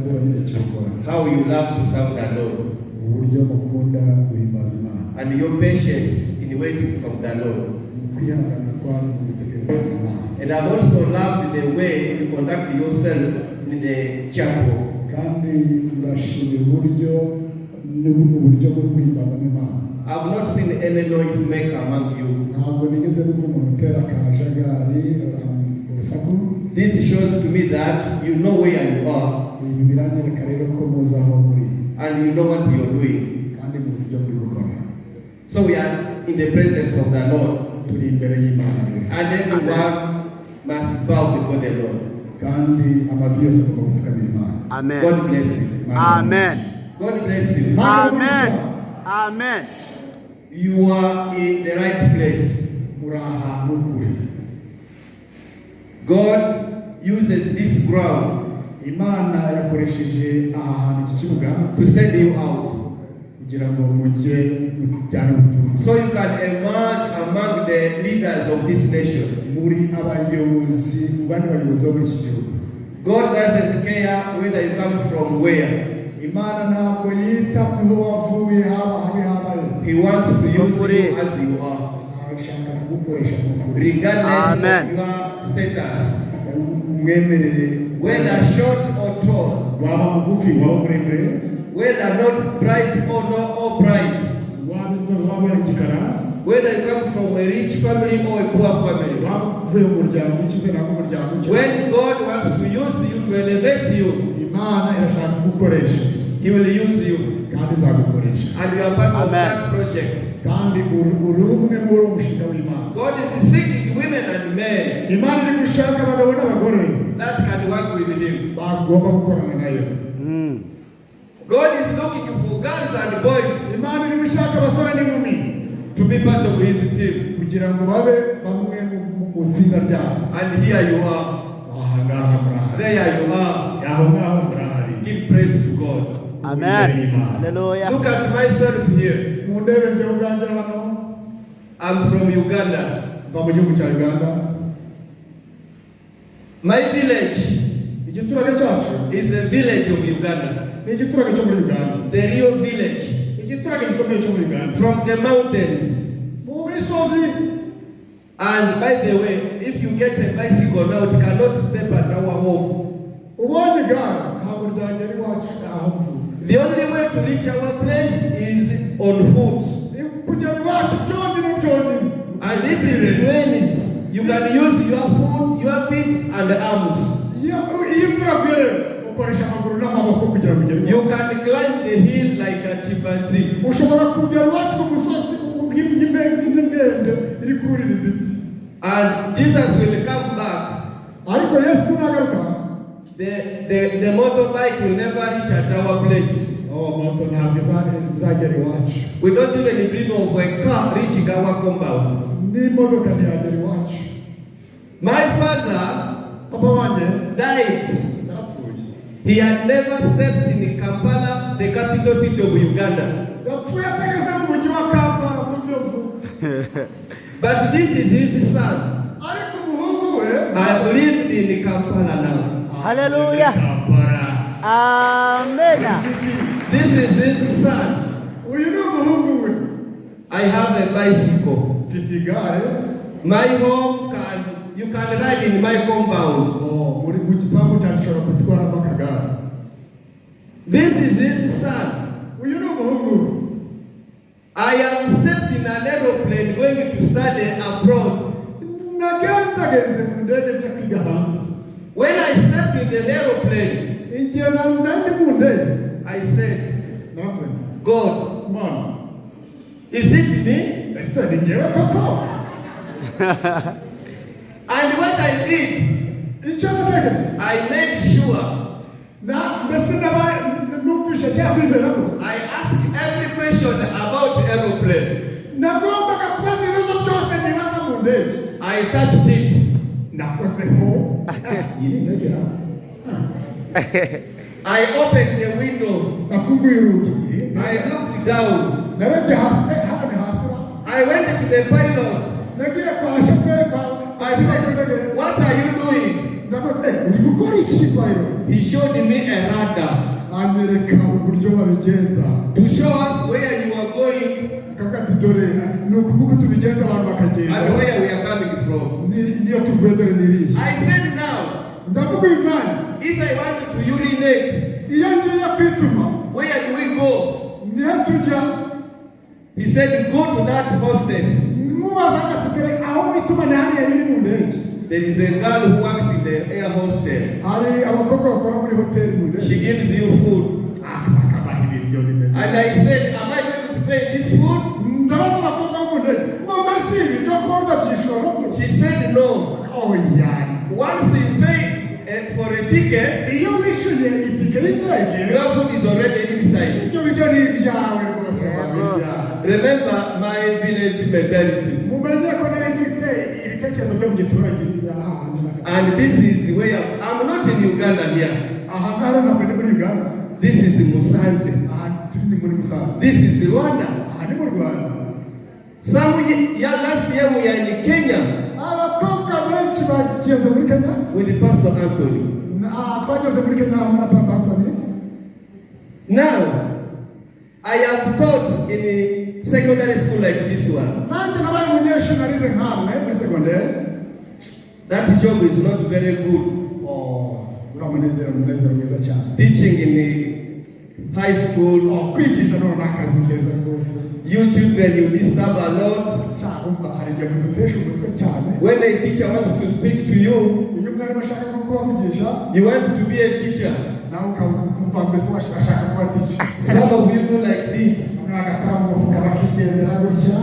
Mbonye icyo ukora. How you love to serve the Lord. Uburyo mukunda guhimbaza Imana. And your patience in waiting from the Lord. Kwihangana kwanyu mu gutegereza Imana. And I've also loved the way you conduct yourself in the chapel. Kandi ndashimira uburyo n'uburyo bwo guhimbazamo Imana. I've not seen any noise maker among you. Ntabwo nigeze numva umuntu utera akajagari, urusaku. This shows to me that you know where you are Ibi biranyereka rero ko muzi aho muri and you know what you're doing. Kandi muzi ibyo muri gukora. So we are in the presence of the Lord. Turi imbere y'Imana rero. And everyone must bow before the Lord. Kandi amavi yose agomba gupfukamira Imana. Amen. God bless you. Amen. God bless you. Amen. Amen. You are in the right place. Muri ahantu kure. God uses this ground Imana yakoresheje aha hantu, iki kibuga, to send you out kugira ngo mujye mujyane ubutumwa so you can emerge among the leaders of this nation. Muri abayobozi mu bandi bayobozi bo muri iki gihugu. God doesn't care whether you come from where. Imana ntabwo yita kuho wavuye, haba habi habaye. He wants to use Ukuri. You as you are, Arashaka kugukoresha nk'ukuri, regardless Amen. Of your status, umwemerere, whether short or tall, waba mugufi, waba muremure, whether not bright or no or bright, waba inzobe, waba igikara, whether you come from a rich family or a poor family. Waba uvuye mu muryango ukize ntabwo umuryango ukize. When God wants to use you to elevate you, Imana irashaka kugukoresha, He will use you. Kandi izagukoresha. And you are part of Amen. That project. Kandi uri umwe muri uwo mushinga w'Imana. God is seeking women and men Imana iri gushaka abagabo n'abagore that can work with Him. Bagomba gukorana nayo. God is looking for girls and boys Imana iri gushaka abasore n'inkumi to be part of His team. Kugira ngo babe bamwe mu itsinda ryabo. And here you are. Aha ngaha murahari. There you are. Aho ngaho murahari. Give praise to God. Amen. Hallelujah. Look at myself here. Mundebe njyewe ubwanjye hano. I'm from Uganda. Mva mu gihugu cya Uganda. My village Igiturage cyacu is a village of Uganda. Ni igiturage cyo muri Uganda. The real village. Igiturage gikomeye cyo muri Uganda. From the mountains. Mu misozi. And by the way, if you get a bicycle now, it cannot step at our home. Ubonye igare ntabwo ryagera iwacu aho mvuka. The only way to reach our place is on foot. Kugera iwacu byonyine byonyine. And if it rains, you can use your foot, your feet, and arms. Iyo imvura iguye rero ukoresha amaguru n'amaboko kugira ngo ugere You iwacu. can climb the hill like a chimpanzee. Ushobora kugera iwacu ku musozi nk'inkende iri kurira ibiti. And Jesus will come back. Ariko Yesu nagaruka, The motorbike will never reach at our place. Oh, moto ntabwo izagera iwacu. We don't even dream of a car reaching our compound. N'imodoka ntiyagera iwacu. My father Papa wanjye died. Yarapfuye. He had never stepped in Kampala, the capital city of Uganda. Yapfuye atageze mu mujyi wa Kampala mu byo mvuga. But this is his son. Ariko umuhungu we I lived in Kampala now. Hallelujah. Kampala. Amen. This is his son. Uyu ni umuhungu we. I have a bicycle. Mfite igare. My home can, you can ride in my compound. Oh, muri mu gipangu cyanjye ushobora gutwaramo akagare. This is his son. Uyu ni umuhungu we. I have stepped in an aeroplane going to study abroad. Nagendagenze mu ndege njya kwiga hanze. When I stepped in the aeroplane, Igihe nari ndi mu ndege, I said, naravuze ngo, "God, Mana, is it me?" ese ni njyewe koko? And what I did, Icyo natekereje, I made sure na mbese nabaye numvishe cyangwa kwizera ko I asked every question about aeroplane. Nagombaga kubaza ibibazo byose nibaza mu ndege. I touched it. Nakozeho. Iyi ni indege na I opened the window. Nafunguye urugi. I looked down. Narebye hasi. Eh, hano ni hasi wa. I went to the pilot. Nagiye kwa shoferi kwa I said, "What are you doing?" Ndavuga, "Eh, uri gukora iki, pilot?" He showed me a radar. Anyereka uburyo babigenza. To show us where you are going Akavuga ati dore ni ukuvuga tubigenza abantu bakagenda and where we are coming from. Niyo tuvuye dore n'iriya. I said now, Ndavuga uyu mwanya if I want to urinate, iyo ngiye kwituma where do we go? Niyo tujya? He said, go to that hostess. Mubaza ati dore aho wituma ni hariya biri mu ndege. There is a girl who works in the air hostel. Hari abakobwa bakora muri hoteli mu She ndege. gives you food. Ah, bakabaha ibiryo bimeze. And I said, am I going to pay this food? Ndabaza abakobwa bo mu ndege ngo mbese ibiryo ko ndabyishura no She said, no. Oya. Once you pay for a ticket, Iyo wishyuye itike y'indege your food is already inside. Ibyo biryo ni ibyawe rwose wabirya. Remember my village mentality. Mumenye ko nari mfite ibitekerezo byo mu giturage ahandi. And this is where I'm not in Uganda here. Aha ngaha ntabwo ndi muri Uganda. This is Musanze. Aha turi ni muri Musanze. This is Rwanda. Aha ni mu Rwanda. Some year, last year we are in Kenya Abakobwa benshi bageze muri Kenya. With Pastor Anthony. Twageze muri Kenya hamwe na Pastor Anthony. Now, I have taught in a secondary school like this one. Nanjye nabaye umunyeshuri narize nkamwe muri segonderi. That job is not very good. Oh, uriya munezero ni umunezero mwiza cyane. Teaching in a high school, Oh, kwigisha none ni akazi keza rwose. You children, you disturb a lot. Cyangwa hari igihe mudutesha umutwe cyane. When a teacher wants to speak to you, Iyo umwarimu ashaka nko kubavugisha you want to be a teacher. Nawe ukumva mbese ashaka kuba teacher. Some of you do like this. Bamwe bagakora mu mufuka bakigendera gutya.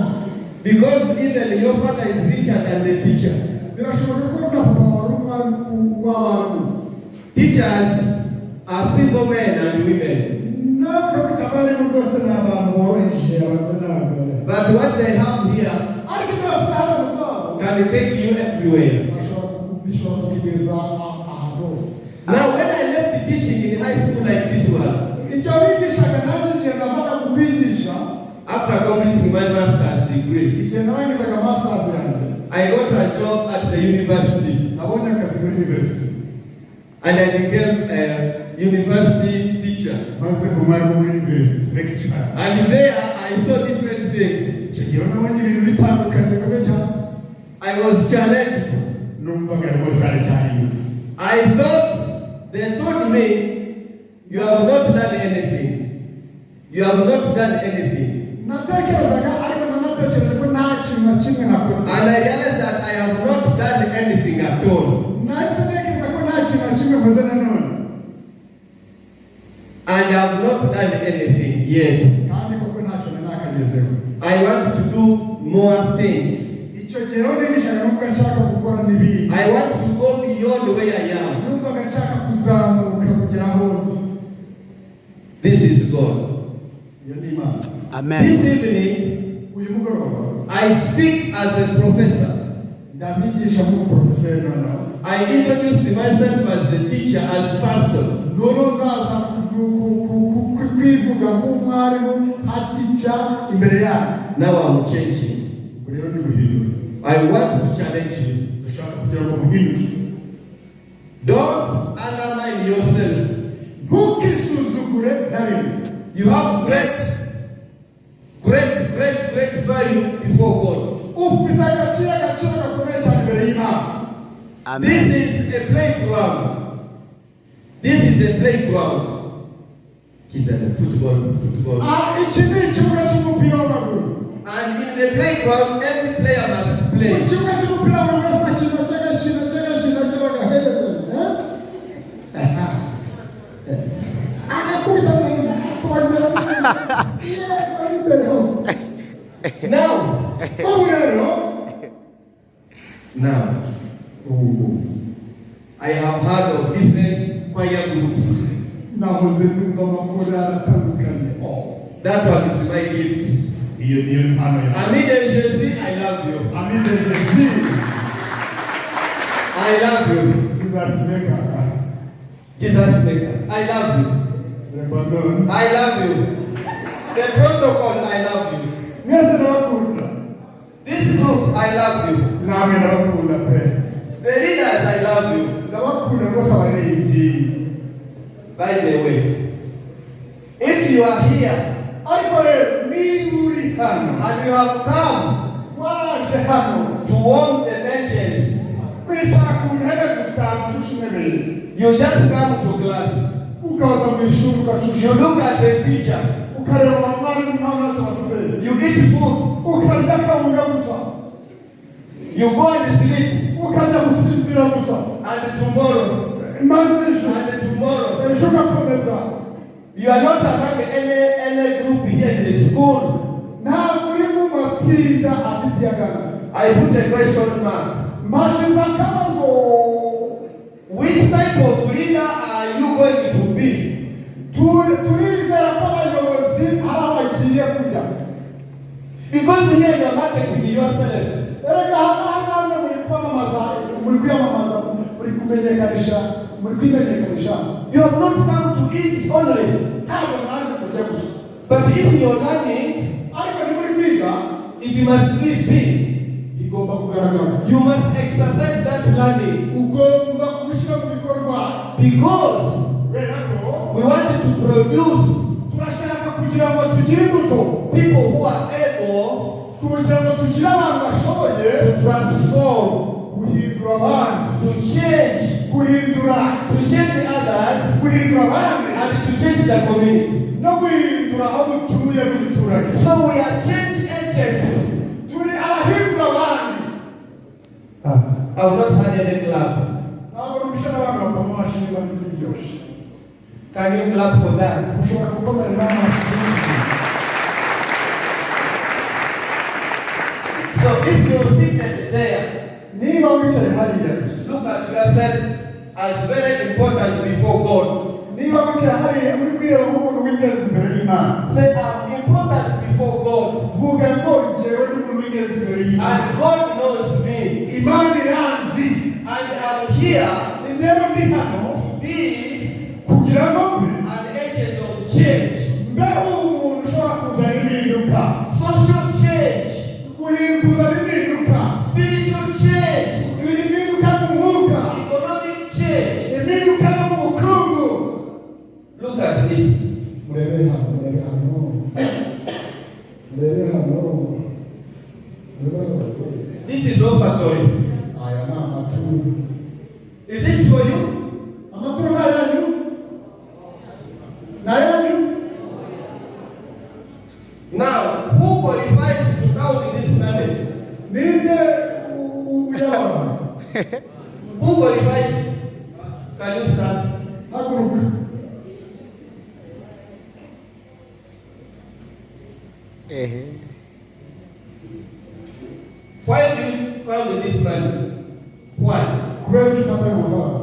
Because even your father is richer than the teacher. Birashoboka ko na papa wari umwarimu w'abarimu. Teachers are simple men and women. Nawe ukabita abarimu rwose ni abantu boroheje abagore n'abagore. But what they have here Ariko ibyo bafite hano mu twabo can take you everywhere. Bishobora kugeza ahantu hose. Now, when I left the teaching in high school like this one, Ibyo bigishaga nanjye igihe navaga mu kwigisha after completing my master's degree, igihe narangizaga masters yanjye I got a job at the university nabonye akazi muri university and I became a university teacher. Maze umwarimu muri university lecturer. And there I saw different things. Icyo gihe nabonye ibintu bitandukanye bikomeye cyane. I was challenged. Numvaga rwose hari icyahindutse. I thought, they told me, "You have not done anything. You have not done anything." Natekerezaga ariko nanatekereje ko nta kintu na kimwe nakoze. And I realized that I have not done anything at all. Nahise ntekereza ko nta kintu na kimwe nkoze nanone. And I have not done anything yet. Kandi koko ntacyo nari nakagezeho. I want to do more things. Icyo gihe rero nigishaga numva nshaka gukora n'ibindi. I want to go beyond where I am. Numvaga nshaka kuzamuka kugera aho ndi. This is God. Iyo ni Imana. Amen. This evening, Uyu mugoroba I speak as a professor. Ndabigisha nk'umuporofeseri noneho. I introduced myself as the teacher, as pastor. Noneho ndaza kwivuga nk'umwarimu nka teacher imbere yanyu. Now I'm changing. Ubu rero ni guhindura. I want to challenge you. Ndashaka kugira ngo muhindure. Don't undermine yourself. Ntukisuzugure na rimwe. You have great, great, great, great value before God. Ufite agaciro gakomeye cyane imbere y'Imana. This Amen. Is a playground. This is a playground. He's a football, football. Ah, iki ni ikibuga cy'umupira w'amaguru. And in the playground, every player must Mu play. Kibuga cy'umupira buri wese akina cyagakina cyagakina cyagahereza agakubita neza akongera yego ari imbere hose. Now, Ubu rero now, ubu I have heard of different choir groups. Nahoze numva amakorali atandukanye. Oh, That one is my gift. Iyo niyo mpano yawe. Ami de Jésus, I love you. Amis de Jésus. I love you. Jesus Maker. Jesus Makers. I love you. Lebanon. I love you. The protocol, I love you. Mwese ndabakunda. This group, I love you. Namwe ndabakunda pe. The leaders, I love you. Ndabakunda rwose abaririmbyi. By the way, If you are here Ariko rero niba uri hano, and you have come waje hano to warm the benches, kwicara ku ntebe gusa, gushusha intebe, you just come to class. Ukaza mu ishuri ugashusha, You look at the teacher, ukareba abamwarimu n'abandi bavuze, you eat food, ukarya akawunga gusa, you go and sleep, ukajya gusinzira gusa, and tomorrow, maze ejo, and tomorrow, ejo ugakomeza. You are not among any group here in the school. Ntabwo uri mu matsinda afite agana. I put a question mark. Mashize akabazo. Which type of leader are you going to be? Turizera ko abayobozi ari abagiye kujya. Because here you are marketing yourself. Erega aha namwe muri kwamamaza, muri kwiyamamaza, muri kumenyekanisha, muri kwimenyekanisha. You have not come to eat only. Ntabwo mwaje kurya gusa. But if you're learning, ariko niba uri kwiga, it must be seen. Igomba kugaragara. You must exercise that learning. Ugomba kubishyira mu bikorwa. Because kubera ko we want to produce turashaka kugira ngo tugire imbuto, people who are able kugira ngo tugire abantu bashoboye to transform, guhindura abandi, to change, guhindura, to change others, guhindura abandi, and to change the community. No guhindura aho dutuye mu giturage. So we are change agents. Turi abahindura abandi. Ah, I've not had any clap. Ntabwo numvisha n'abantu bakoma amashyi niba biryoshye. Can you clap for that? Ushobora gukomerera amashyi. So if you're seated there, niba wicaye hariya gusa, look at yourself as very important before God. Niba wicaye hariya uri kwireba nk'umuntu w'ingenzi imbere y'Imana, Say, "I'm important before God." Vuga ngo njyewe ni umuntu w'ingenzi imbere y'Imana. And God knows me. Imana iranzi. And I'm here rero ndi hano to be kugira ngo mbe an agent of change. Mbe umuntu ushobora kuzana impinduka. Social change, kuzana impinduka, spiritual change, impinduka mu mwuka, economic change. Impinduka no mu bukungu. Look at this. Murebe hano, murebe hano, murebe hano, murebe hano. This is offertory. Aya ni amaturo. Is it for you? Amaturo ni ayanyu, ni ayanyu. Now, who qualifies to count this money? Ninde uyabona? Who qualifies? Can you stand? Haguruka. Ehe. Why do you count this money? Why? Kubera ko ufata ayo mafaranga?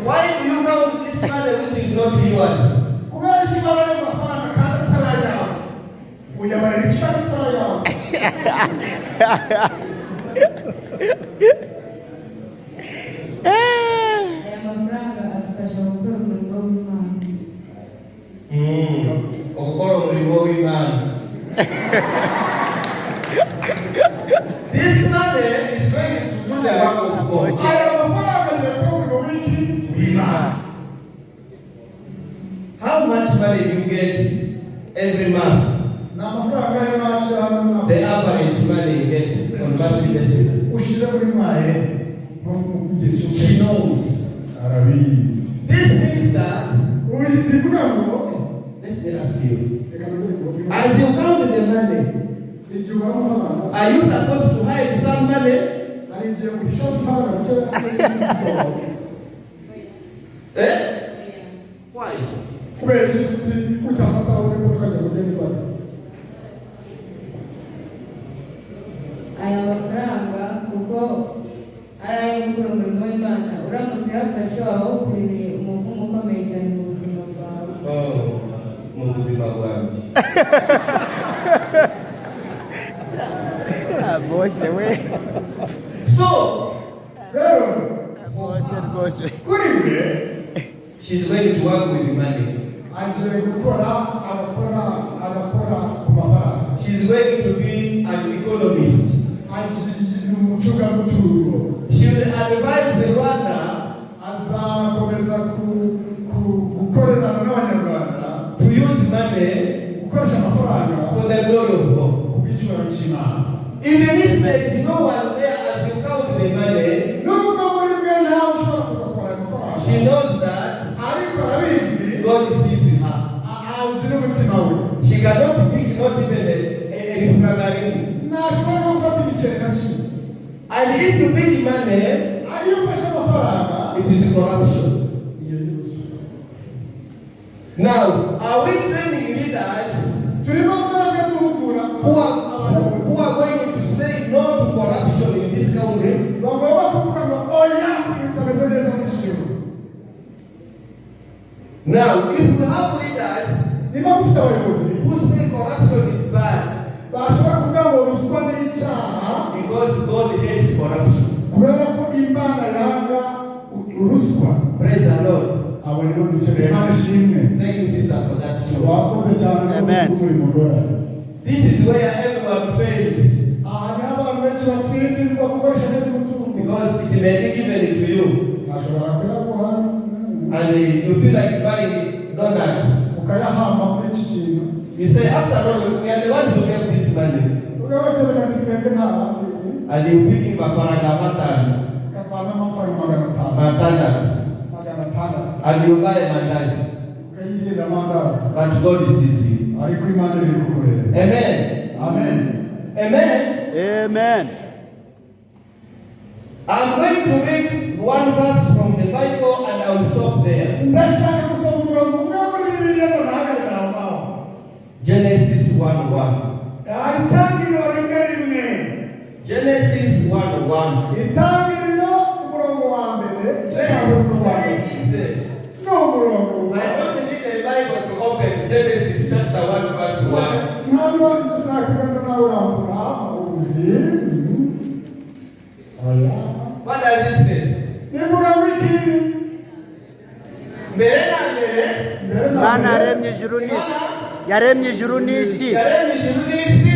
Why do you count this money which is not yours? Kubera iki ubara ayo mafaranga kandi atari ayawe? Uyabarira iki kandi atari ayawe? Aya mafaranga adufasha gukora umurimo w'Imana. Okukora omulimo w'Imana. This money is going to do the work of God. Aya mafaranga agiye gukora umurimo w'iki? W'Imana. How much money do you get every month? Ni amafaranga angahe mwashyira hamwe mwaka? The average money you get on monthly basis. Ushyire muri mwaye nko mu gihe She cy'ukwezi. knows. Arabizi. This means that, Uyu bivuga ngo, let me ask you, reka nongere kubabwira. As you count the money, igihe ubara amafaranga, are you supposed to hide some money? Hari igihe uhisha amafaranga muke? Eh? Why? Kubera iki uti utafata urimo ukajya kugenda ibara? Aya mafaranga kuko ari ayo gukora umurimo w'Imana, uramutse uyafashe waba wukururiye umuvumo ukomeye cyane mu buzima bwawe. Oh, mu buzima bwanjye. Bose we. So, rero Bose rwose. Kuri we, she's going to work with money. Agiye gukora, agakora, agakora ku mafaranga. She's going to be an economist. Agiye ni umucungamutungo. She will advise Rwanda azakomeza gukorera For the glory of God. Kubw'icyubahiro cy'Imana. Even if there is no one there as you count the money, Nubwo muri mwe ntawe ushobora kuza kubara amafaranga, she knows that ariko arabizi, God sees her. Azi n'umutima we. She cannot pick not even a ifrangarimu. Ntashobora no gufata igiceri na kimwe. And if you pick money, iyo ufashe amafaranga, it is corruption. Iyo ni ruswa. Now, are we training leaders Turimo twebwe duhugura who are going to say no to corruption in this country? Bagomba kuvuga ngo oya ibintu bitameze neza muri iki gihugu? Now, if we have leaders Niba mufite abayobozi who say corruption is bad bashobora kuvuga ngo ruswa ni icyaha, because God hates corruption. Kubera ko Imana yanga ruswa. Praise the Lord. Abo nibo dukeneye. Imana ishimwe. Thank you, sister, for that job. Wakoze cyane rwose Amen. k'umurimo ukora. This is where everyone fails Aha niho abantu benshi batsindirwa gukoresha neza umutungo. Because it may be given to you Bashobora kuyaguha, and you feel like buying donuts. Ukayahamba muri iki kintu. You say, "After all, we are the ones who gave this money." Ugabatereka ati twebwe nta bandi. And you pick mafaranga matano, Ukavana amafaranga 500, matandatu, 600, and you buy mandazi. Ukayirira amandazi. But God sees you. Ariko Imana iri kukureba. Amen. Amen. Amen. Amen. I'm going to read one verse from the Bible and I will stop there. Ndashaka gusoma umurongo umwe muri Bibiliya ngo nahagarare aho ngaho. Genesis 1:1. Itangiriro 1:1. Genesis 1:1. Itangiriro umurongo wa mbere. Very, very easy. Ni umurongo. I don't need a Bible to open Genesis chapter 1 verse 1. Ntabwo sinakubwira nawe urambura uzi oya. What does it say? Nivuga ngo iki? Mbere na mbere, Mbere na Imana mbere, yaremye ijuru n'isi, yaremye ijuru n'isi. Yaremye ijuru n'isi.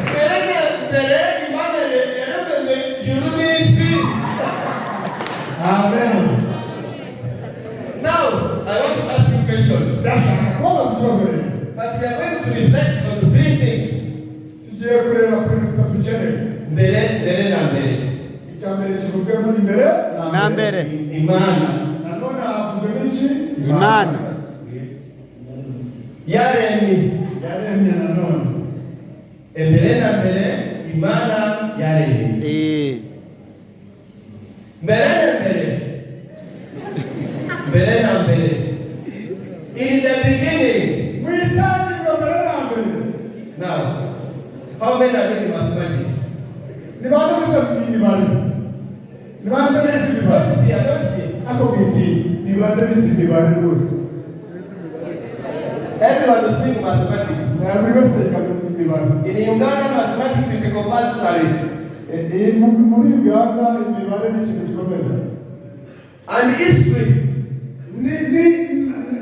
Mbere na mbere, Imana yaremye ijuru n'isi. Amen. Now, I want to ask you questions. Ndashaka kubabaza ikibazo rero. But we are going to reflect on three things. Tugiye kureba kuri bitatu dukeneye. Mbere, mbere na mbere. Icya mbere kivugwemo ni mbere Na mbere. Imana. Nanone havuzwe n'iki? Imana. Yaremye. Yaremye nanone. Mbere na mbere, Imana yaremye. Mbere na mbere. Mbere na mbere. In the beginning. Mu itangiriro, mbere na mbere. Now, how many are doing mathematics? Ni bande bize imibare? Ni bande bize imibare? Don't fear, don't fear. Ako mwitinya. Ni bande bize imibare rwose? Everyone is doing mathematics. Na buri wese yiga imibare. In Uganda, mathematics is compulsory. Muri Uganda imibare ni ikintu gikomeza. And history, Ni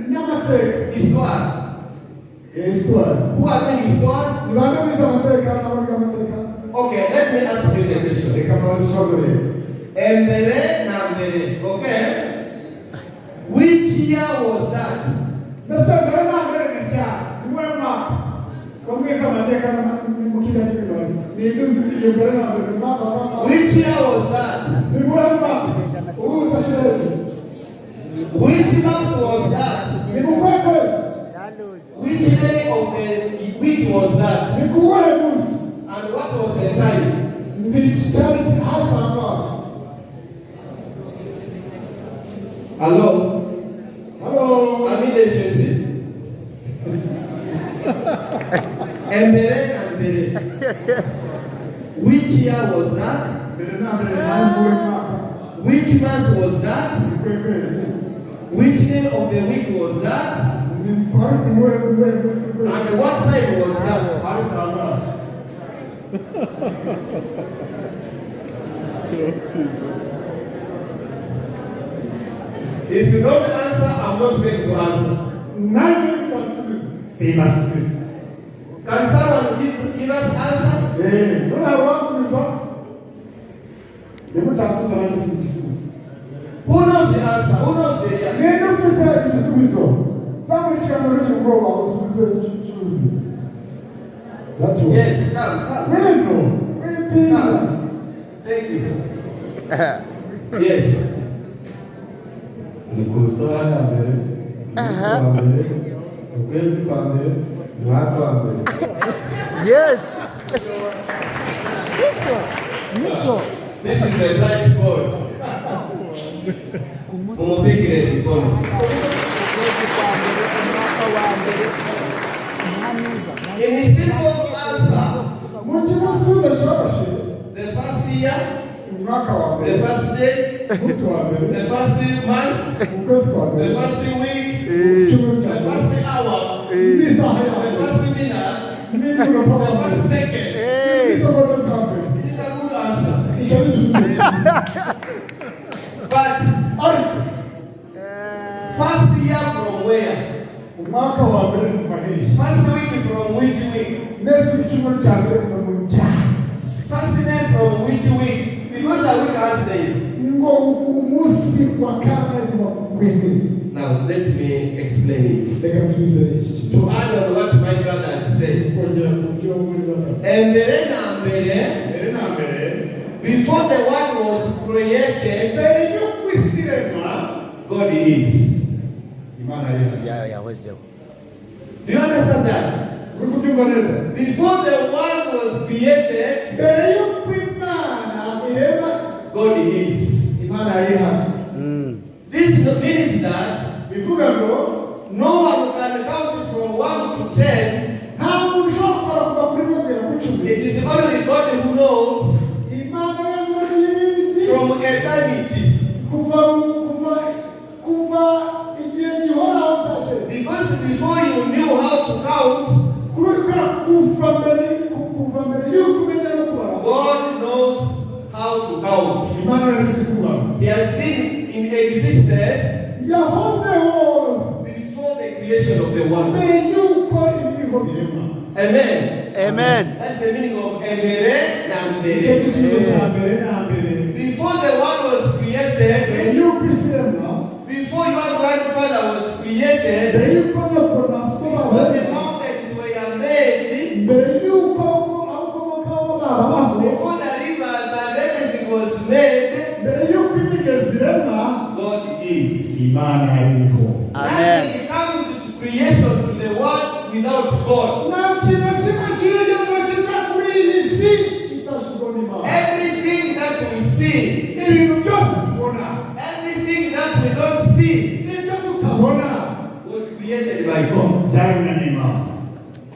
n'amateka. Histoire. Histoire. Who are doing histoire? Ni bande bize amateka n'abiga amateka? Okay, let me ask you the question. Reka mbabaze ikibazo rero. Mbere na mbere, okay? Which year was that? Mbese mbere na mbere ni ryari? Ni muhe mwaka ko mwize amateka mukiga n'imibare? Ni uzi iyo mbere na mbere ni mwaka wa Which year was that? Ni muhe mwaka? Ubuza hejuru. Which month was that? Ni mu kuhe kwezi? Which day of the week was that? Ni ku wuhe munsi? And what was the time? Ni iki cyari hasangaje? Hello? Halo. Ami de Jésus. Mbere na mbere. Which year was that? Mbere na mbere hari mu wuhe mwaka? Which month was that? Ni kuhe kwezi? Which day of the week was that? Ni kwari ku wuhe munsi w'ukwezi? And what time was that? Hari sangaje? If you don't answer, I'm not going to answer. Nanjye mutansubiza simbasubiza. Can someone give us answer? None hari uwansubiza? Nimutansubiza nanjye singisubiza. Who knows the answer? Who knows the year? Ninde ufite igisubizo? Zamura ikiganza ntugire ubwoba, usubize cyuzi. That one. Yes, come, come. Ngwino, witinya. Come. Thank you. Yes. Ni ku isaha ya mbere, umunsi wa mbere, ukwezi kwa mbere, umwaka wa mbere. Yes. Niko. Niko. This is the bright board. Mumupigire mkono. Ukwezi kwa mbere, umwaka wa mbere. Umuhanuza. In simple answer, Mu gisubizo cyoroshye, the first year, umwaka wa the mbere, first day, umunsi wa mbere, the first month, ukwezi kwa the mbere, first week, icyumweru cya the mbere, first hour, n'isaha ya the mbere, first minute, n'iminota the ya mbere, first second. n'isegonda rya mbere. It is a good answer. Icyo ni igisubizo cyiza. But Ariko first year from where? Umwaka wa mbere kuva hehe? First week from which week? Nese icyumweru cya mbere kuva mu cyaha? First day from which week? Because the week has days. Ngo umunsi wa kangahe kuva ku kwezi? Now let me explain it. Reka nsubize iki kintu. To add on what my brother has said. Kongera ku byo muri batatu. Mbere na mbere, Mbere na mbere, before the world was created, mbere y'uko isi iremwa, God is. Imana yari ihari. Yahozeho. Do you understand that? Uri kubyumva neza? Before the world was created, Mbere y'uko Imana irema, God is. Imana yari ihari. This means that Bivuga ngo no one can count from 1 to 10. Nta muntu ushobora kubara kuva kuri rimwe kugera ku 10. It is only God who knows Imana yonyine niyo ibizi. From eternity. Kuva igihe gihoraho cya kera. Because before you knew how to count, Kubera kuva mbere y'uko umenya no kubara, God knows how to count. Imana yari izi kubara. He has been in existence Yahozeho before the creation of the world. Mbere y'uko ibiriho biremwa. Amen. Amen. That's the meaning of Mbere na Icyo mbere. gisubizo cya mbere na mbere. Before the world was Mbere created, y'uko isi iremwa, before your grandfather was created, mbere y'uko nyoko na so before the babaremwa, mountains were made, mbere y'uko abo ukomokaho babaho, before the rivers and everything was made, mbere y'uko imigezi iremwa, God is. Imana yariho. Amen. Nothing comes to creation, to the world, without God. Nta kintu na kimwe cyigeze kiza kuri iyi si kitashyizweho n'Imana. Everything that we see, Ibintu byose tubona, everything that we don't see, ibyo tutabona, was created by God. Byaremwe n'Imana.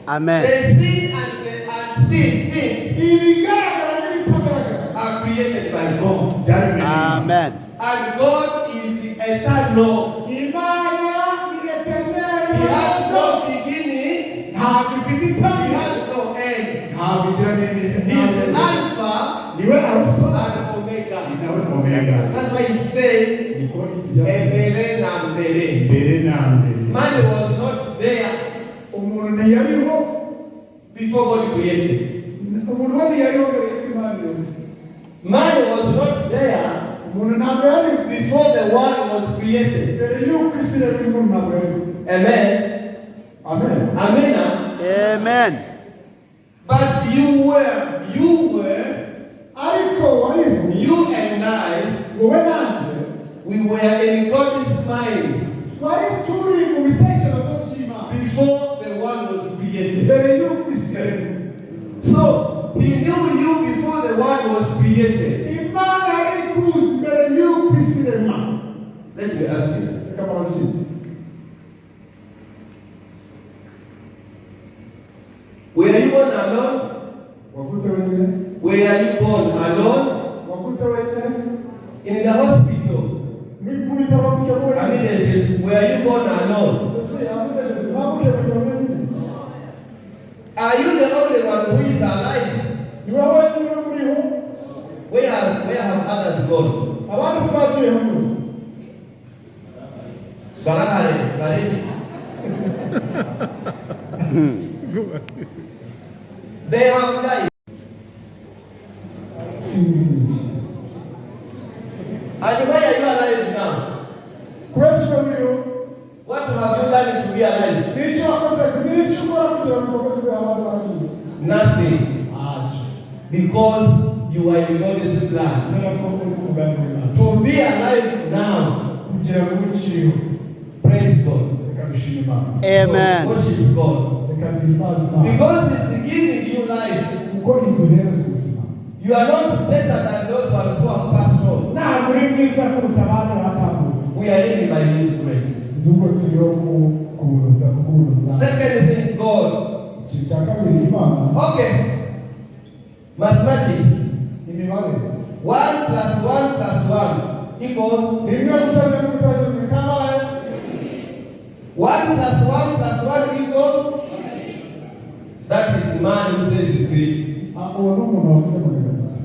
Amen. The seen and the unseen things Ibigaragara n'ibitagaragara are created by God. byaremwe n'Imana. Amen. And God is eternal. Imana ni éternelle. He has no beginning, Ntabwo ifite He itangira, has no end. Ntabwo igira n'ibihe. He is Alpha Niwe Alpha and Omega. Ni nawe Omega. That's why he said, Niko iki yavuze. Mbere na mbere. Mbere na mbere. Man was not there Umuntu ntiyariho before God created. Umuntu we ntiyariho mbere y'uko Imana irema. Man was not there Umuntu ntabwo yari before the world was created. mbere y'uko isi iremwa. Umuntu ntabwo yariho. Amen. Amen. Amen. Amen. But you were, Ariko wariho, you and I, wowe nanjye, we were in God's mind twari turi mu bitekerezo by'Imana before the world was created. Mbere y'uko isi iremwa. So he knew you before the world was created. Imana yari ikuzi mbere y'uko isi iremwa. Let me ask you. Reka mbabaze ikintu. Were you born alone? Wavutse wenyine? Were you born alone? Wavutse wenyine? In the hospital. Mu bitaro wavukiye I mean, wenyine? it's were you born alone? Ese yavuze wavukiye mu bitaro wenyine? Are you the only one who is alive? Ni wowe wenyine uriho? Where have others gone? Abandi se bagiye hamwe? Barahari, bari. They have died. Sinzi. And why are you alive now? Kubera icyo uriho? What have you done to be alive? N'icyo wakoze, n'icyo ukora kugira ngo ukomeze ube abandi bariyo? Nothing. Ntacyo. Because you are in God's plan. Kubera ko uri ku mugambi w'Imana. To be alive now, Kugira ngo ube ukiriho. Praise God. Reka dushime Imana. Amen. So worship God. Reka duhimbaze Imana. Because it's giving you life. Kuko iduhereza ubuzima. You are not better than those ones who have passed on. Ntabwo uri mwiza kuruta abandi batambutse. We are living by His grace. Ahubwo turiho ku buntu ku buntu bwayo. Second thing, God. Ikintu cya kabiri, Imana. Okay. Mathematics. Imibare. 1 + 1 + 1 equals Rimwe guteranya rimwe guteranya rimwe kangahe? 1 + 1 + 1 equals. That is man who says three. Ah, uwo ni umuntu wavuze ngo ni gatatu.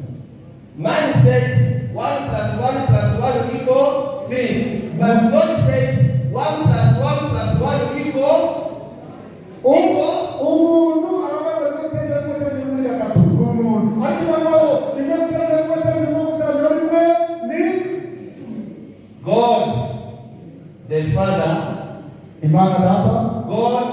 Man says 1 + 1 + 1 equal three. But God says 1 + 1 + 1 equal Umuntu aravuga ngo rimwe guteranya rimwe guteranya rimwe ni gatatu, ni umuntu, ariko Imana bo rimwe guteranya rimwe guteranya rimwe guteranya rimwe ni God the Father, Imana Data, God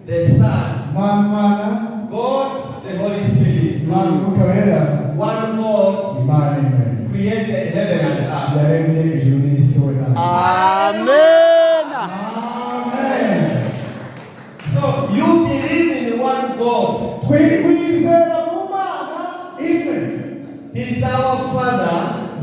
the Son, Imana Mwana, God the Holy Spirit. Imana Umwuka Wera. One God Imana imwe created heaven and earth. Yaremye ijuru n'isi we nawe. Amen. Amen. So you believe in one God. Twizera mu Mana imwe. He is our Father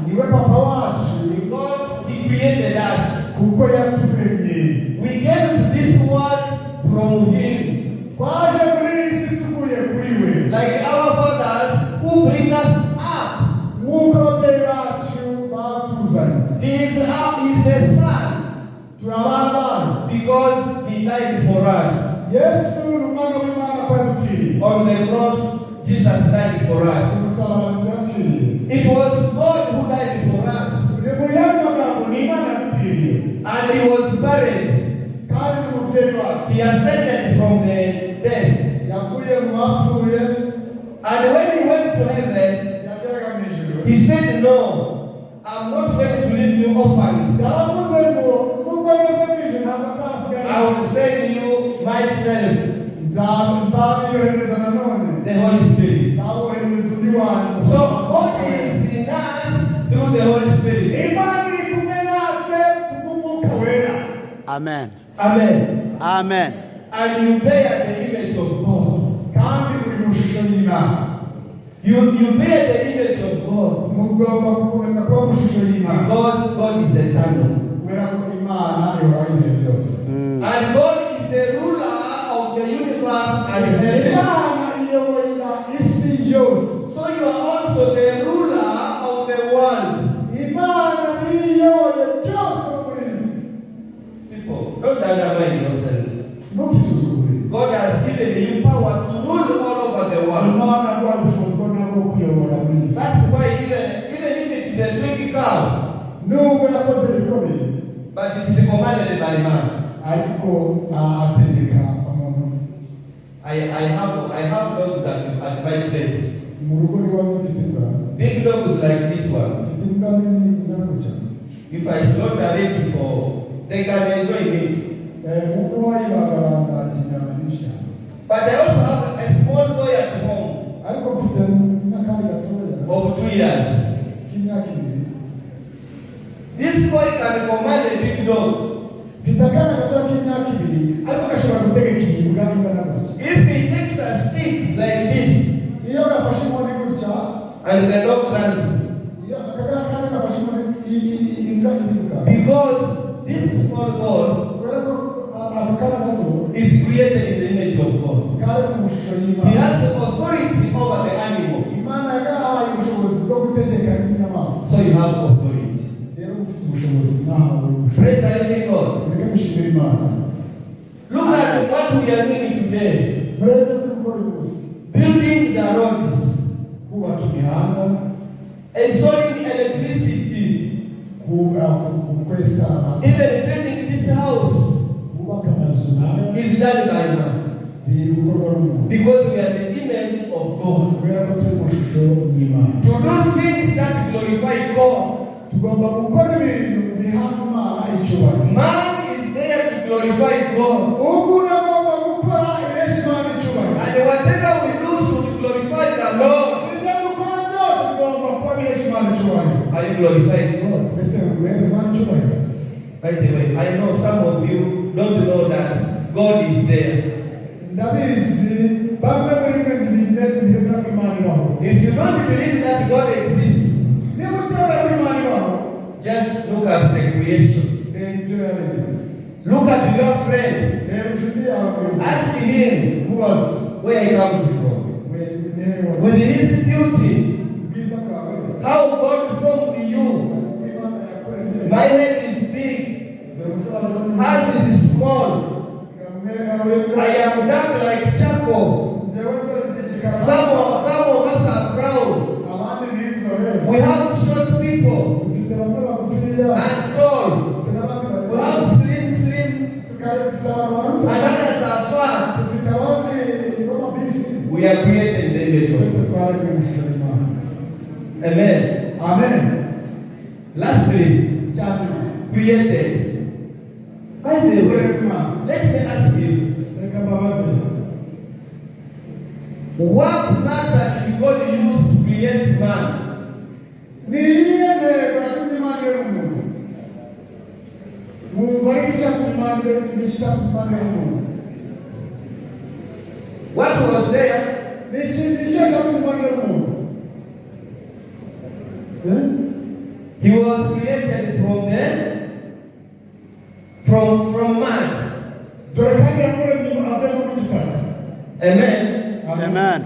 Niwe Papa wacu because He created us. Kuko yaturemye. We came to this world from Him. Twaje muri iyi si tuvuye kuri we. Like our fathers who bring us up. Nk'uko ababyeyi bacu batuzanye. He is the Son Turi abana bayo. Because He died for us. Yesu ni Umwana w'Imana ko yadupfiriye. On the cross, Jesus died for us. Umusaraba yapfiriye. It was God who died for us. Ni mu yandi magambo ni Imana yadupfiriye. And He was buried. Kandi ni umubyeyi wacu. He ascended from the dead. Yavuye mu bapfuye. And when He went to heaven, Yageraga mu ijuru, He said, "No, I'm not going to leave you orphans. Yaravuze ngo nubwo ngeze mu ijuru ntabwo nzabasigara. I will send you myself, Nzabiyohereza nanone the Holy Spirit." Nzabohereza undi wanyu. So God is in us through the Holy Spirit. Imana iri kumwe natwe kubw'Umwuka Wera. Amen. Amen. Amen. And you bear the image of God. Kandi uri mu shusho y'Imana. You bear the image of God Mugomba gukomeza kuba mu shusho y'Imana because God is eternal. Kubera ko Imana ihoraho ibihe byose. And God is the ruler of the universe and heaven. Imana iyoboye isi yose. So you are also the ruler of the world. Imana niyo iyoboye byose muri iyi si. People, don't undermine yourself. Ntukisuzugure. God has given you power to rule all over the world. Imana yaguhaye ubushobozi bwo nabwo kuyobora muri iyi si. That's why even if it is a big cow, Nubwo yakoze ibikomeye, but it is commanded by man. Ariko ategeka umuntu. I have dogs at my place. Mu rugo iwawe mfite imbwa. Big dogs like this one. Mfite imbwa nini ingana gutya. If I slaughter it for, they can enjoy meat. Kuko wayibaga bandarya inyama nyinshi cyane. But I also have a small boy at home Ariko mfite n'akandi gatoya of 2 years. k'imyaka 2. This boy can command a big dog. Mfite akana gatoya k'imyaka 2 ariko gashobora gutegeka iyi mbwa ingana gutya. If he takes a stick like this Iyo gafashe inkoni gutya and the dog runs, iyo aka kandi gafashe inkoni imbwa iriruka. Because this small boy Kubera ko aka kana gato is created in the image of God. Kari mu shusho He y'Imana. has the authority over the animal. Imana yagahaye ubushobozi bwo gutegeka inyamaswa. So you have authority. Rero ufite ubushobozi nawe ubushobozi. Praise the living God. Mureke mushimire Imana. Look at what we are doing today. Murebe ibyo turi gukora uyu munsi. Building the roads, Kubaka imihanda, installing electricity, kwesa amatara, even building this house kubaka amazu nayo is done by man. Biri gukorwa n'umuntu. Because we are the image of God. Kubera ko turi mu shusho y'Imana. To do things that glorify God. Tugomba gukora ibintu biha Imana icyubahiro. Man is there to glorify God. Umuntu agomba gukora ibihesha Imana icyubahiro. And whatever we do should glorify the Lord. Ibyo dukora byose bigomba kuba bihesha Imana icyubahiro. Are you glorifying God? Mbese muhesha Imana icyubahiro? By the way, I know some of you don't know that God is there. Ndabizi bamwe muri mwe ntibemera ko Imana ibaho. If you don't believe that God exists, Niba utemera ko Imana ibaho, just look at the creation. Reba ibyo yaremye. Look at your friend. Reba inshuti yawe mwiza. Ask him Mubaze where he comes from. We- With his beauty, ubwiza bwawe, how God formed you. uko Imana yakuremye. My head is big, Dore umusobanuro. hers is small. I am dark like charcoal. Njyewe dore ndi igikara. Some of us are brown. Abandi ni inzobe. We have short people Dufite bamwe bagufiya, and tall. dufite n'abandi We barebare. have slim, slim, Tukaba dufite abantu bananutse. and others are fat. Dufite abandi b'amabisi. We are created in the image of Twese God. twaremwe mu ishusho y'Imana. Amen. Amen. Lastly, Icya nyuma, created. By the way, kurema Imana. let me ask you, Reka mbabaze, what matter did God use to create man? Ni iyihe ntego yatumye Imana irema umuntu? Mwumva ariko icyatumye Imana irema, iki cyatumye Imana irema umuntu? What was there? Ni iki, ni ikihe cyatumye Imana irema umuntu? Eh? He was created from man. Dore kandi yamuremye avuye mu gitaka. Amen. Amen.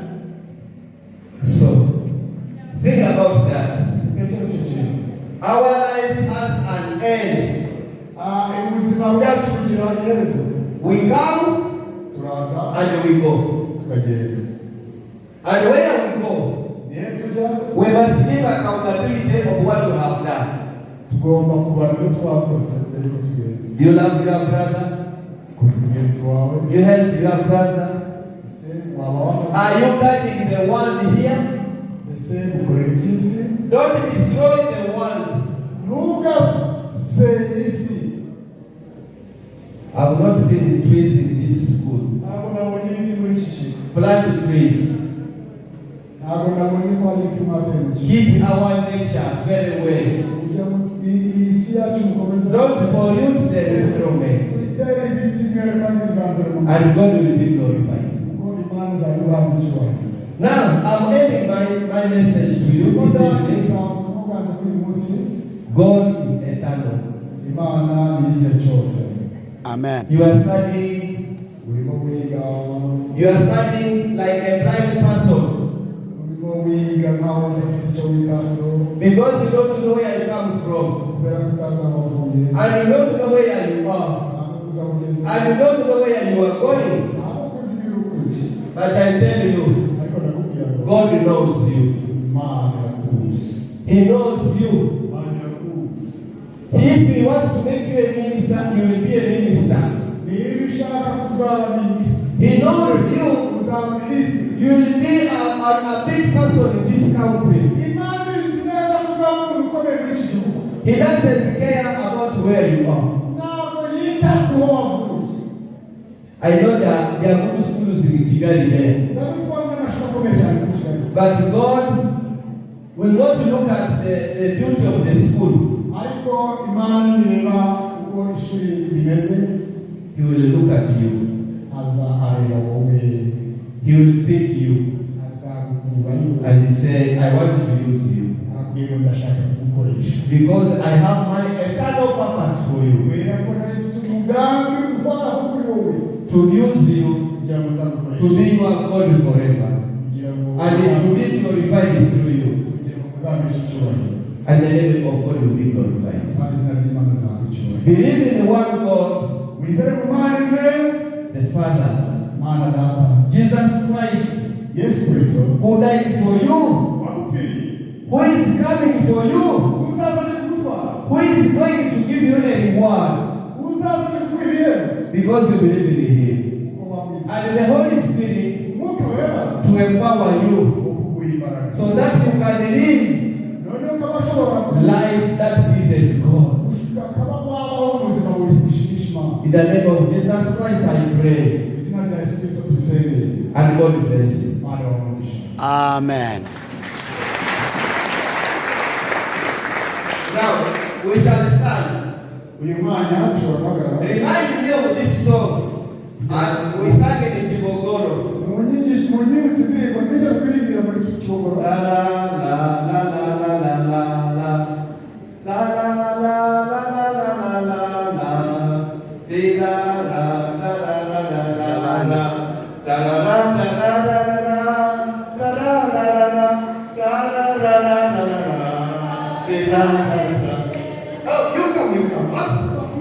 So think about that. Tekereza ikintu. Our life has an end. Ah, ubuzima bwacu bugira iherezo. We come Turaza and we go. tukagenda. And where we go, Niyo tujya, we must give accountability of what we have done. Tugomba kubara ibyo twakoze mbere yuko tugenda. You love your brother, Kunda mugenzi wawe. You help your brother. Ese waba wafata Are you guiding the world here? Ese mukorera iby'isi? Don't destroy the world. Ntugasenye isi. I've not seen trees in this school. Ntabwo nabonye ibiti muri iki kigo. Plant trees. Ntabwo nabonye ko hari ibiti mwateye mu kigo. Keep our nature very well. Ujya mu iyi si yacu mukomeze Don't pollute the environment. Mutere ibiti mwere kwangiza mbere mu And God will be glorified. kuko Imana izabibanga icyubahiro. Now, I'm ending my message to you Ndimo this evening. ndangiza ubutumwa bwanjye kuri uyu munsi. God is eternal. Imana ni igihe cyose. Amen. You are studying, Urimo wiga, you are studying like a blind person urimo wiga nkaho udafite icyo witaho, because you don't know where you come from kubera ko utazi aho uvuye, and you don't know where you are ntabwo uzi aho ugeze, and you don't know where you are going. Ntabwo uzi ibiri ukuriye. But I tell you, Ariko ndakubwira ngo God knows you. Imana irakuzi. He knows you. Imana irakuzi. If He wants to make you a minister, you will be a minister. Niba ushaka kuzaba minisitiri, He knows you. uzaba minisitiri. You will be a big person in this country. Imana izi neza ko uzaba umuntu ukomeye muri iki gihugu. He doesn't care about where you are. Ntabwo yita ku ho wavuye. I know that there are good schools in Kigali there. Ndabizi ko hari n'amashuri akomeye cyane muri Kigali. But God will not look at the beauty of the school. Ariko Imana nireba uko ishuri rimeze, He will look at you. Aza areba wowe. He will pick you Azagukurayo and say, "I want to use you. Akubwira ngo ndashaka kugukoresha, Because I have my eternal purpose for you." kubera ko nari mfite umugambi uhoraho kuri wowe. To use you Kugira ngo to nzagukoreshe, be your God forever. kugira ngo And to be glorified through you. kugira ngo muzabeshe icyubahiro. And the name of God will be glorified. Kandi izina ry'Imana rizaba icyubahiro. Believe in one God, Wizere mu Mana imwe, the Father, Mana Data, Jesus Christ, Yesu Kristo, who died for you, wagupfiriye, who is coming for you, uzaza aje kugutwara, who is going to give you a reward uzaza aje kuguha ibihembo because you believe in Him. kuko wamwizeye. And the Holy Spirit Umwuka Wera to empower you wo kuguha imbaraga, so that you can live noneho ukaba ushobora life that pleases God. ukaba wabaho ubuzima bushimisha Imana. It The name of Jesus Christ, I pray. Mu izina rya Yesu Kristo tubisengeye. And God bless you. Imana ibahe umugisha. Amen. Now, we shall stand. Uyu mwanya dushobora guhagarara. Remind me of this song. And we sang it in Kibogoro. Munyigishe, munyibutse indirimbo nigeze kuririmbira muri iki Kibogoro. La la la la la la la la la. La la la la la la la la la. Di la la la la la la la la. La la la la la la la la. La la la la la. La la la la la la la. Di la la la. Oh, you come, you come. Up.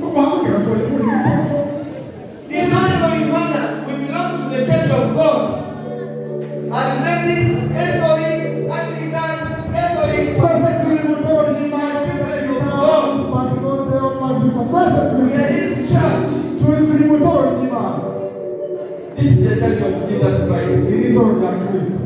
Muhaguruke gatoya munyibutse. In honorary manner, we belong to the Church of God. Adventist, Catholic, Anglican, Catholic, Twese turi mu itorero ry'Imana, Pantekote, Badiventiste, twese turi we are His church. turi mu itorero ry'Imana. This is the Church of Jesus Christ. Iri ni itorero rya Kristo.